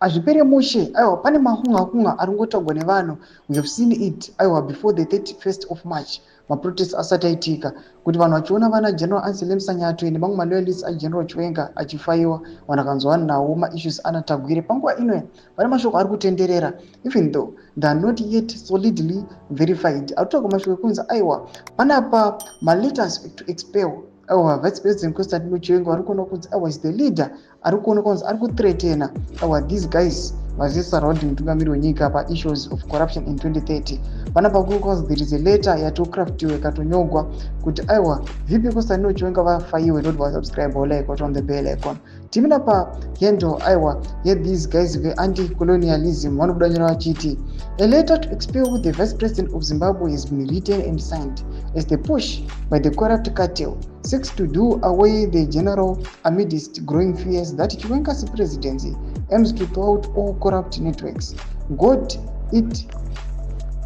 Hazvipere mushe. Aiwa, pane mahunga-hunga ari kungotaurwa nevanhu. We have seen it, aiwa, before the 31st of March, maprotest asati aitika, kuti vanhu vachiona vana General Anselem Sanyatwe nemamwe maloyalists aGeneral Chiwenga achifayiwa, vanhu vakanzwa nawo maissues anaTagwire. Panguva ino pane mashoko ari kutenderera, even though they are not yet solidly verified, ari kutaurwa mashoko ekunzi aiwa, panapa maletters to expel, aiwa, Vice President Constantino Chiwenga vari kuona kunzi aiwa, is the leader ari kuonekwa kunzi ari kuthreatena, aiwa, these guys vari surrounding mutungamiri wenyika paissues of corruption in 2030. Panapa kuri kunzi there is a letter yatocraftiwa, ikatonyorwa kuti aiwa, VP Constantino Chiwenga vafayiwe. Not vasubscribe or like on the bell icon. Timina pahandle, aiwa, yethese guys veanti-colonialism vanobuda nyora vachiti a letter to expel the Vice President of Zimbabwe has been written and signed as the push by the corrupt cartel seeks to do away the general amidst growing fears that Chiwenga's presidency aims to thwart all corrupt networks. Got it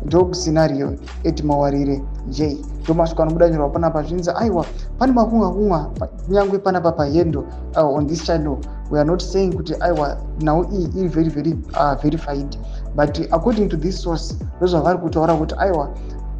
dog scenario at Mawarire J. Ndomasvika anobuda nyorwa panapa zvinzi aiwa, pane makunga kunga kunyange panapa pahandle. On this channel we are not saying kuti aiwa, nhau iyi iri very very verified, but according to this source, ndozvavari kutaura kuti aiwa,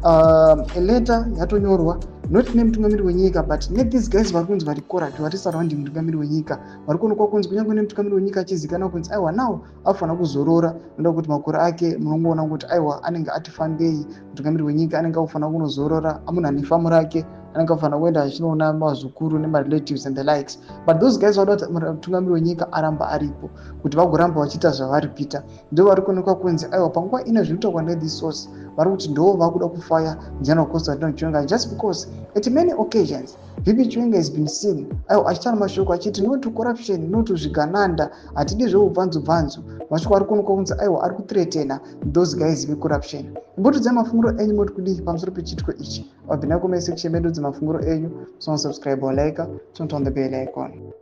a letter yatonyorwa not nemutungamiri wenyika but nethese guys vari kunzi vari corrupt, vari surrounding mutungamiri wenyika, vari kuonekwa kunzi kunyange nemutungamiri wenyika achizikanwa kunzi aiwa, now afanira kuzorora noda kuti makore ake munongoona kuti aiwa, anenge atifambei. Mutungamiri wenyika anenge akufanira kunozorora, amunhu ane famu rake, anenge afanira kuenda achinoona mazukuru nemarelatives and the likes, but those guys vada kuti mutungamiri wenyika aramba aripo kuti vagoramba vachiita zvavari kuita. Ndo vari kuonekwa kunzi aiwa, panguva ino zviri kutaurwa nethis source, vari kuti ndo vakuda kufaya General Constantino Chiwenga just because at many occasions VP Chiwenga has been seen, aiwa, achitaura mashoko achiti no to corruption, no to zvigananda, hatidi zveubvanzu bvanzu. Mashoko ari kuonekwa kunzi aiwa, ari kuthreatena those guys vecorruption. Imbotudzai mafungiro enyu, moti kudii pamusoro pechiitiko ichi? Wabvina comment section medu dzemafungiro enyu. So subscribe or like, turn on the bell icon.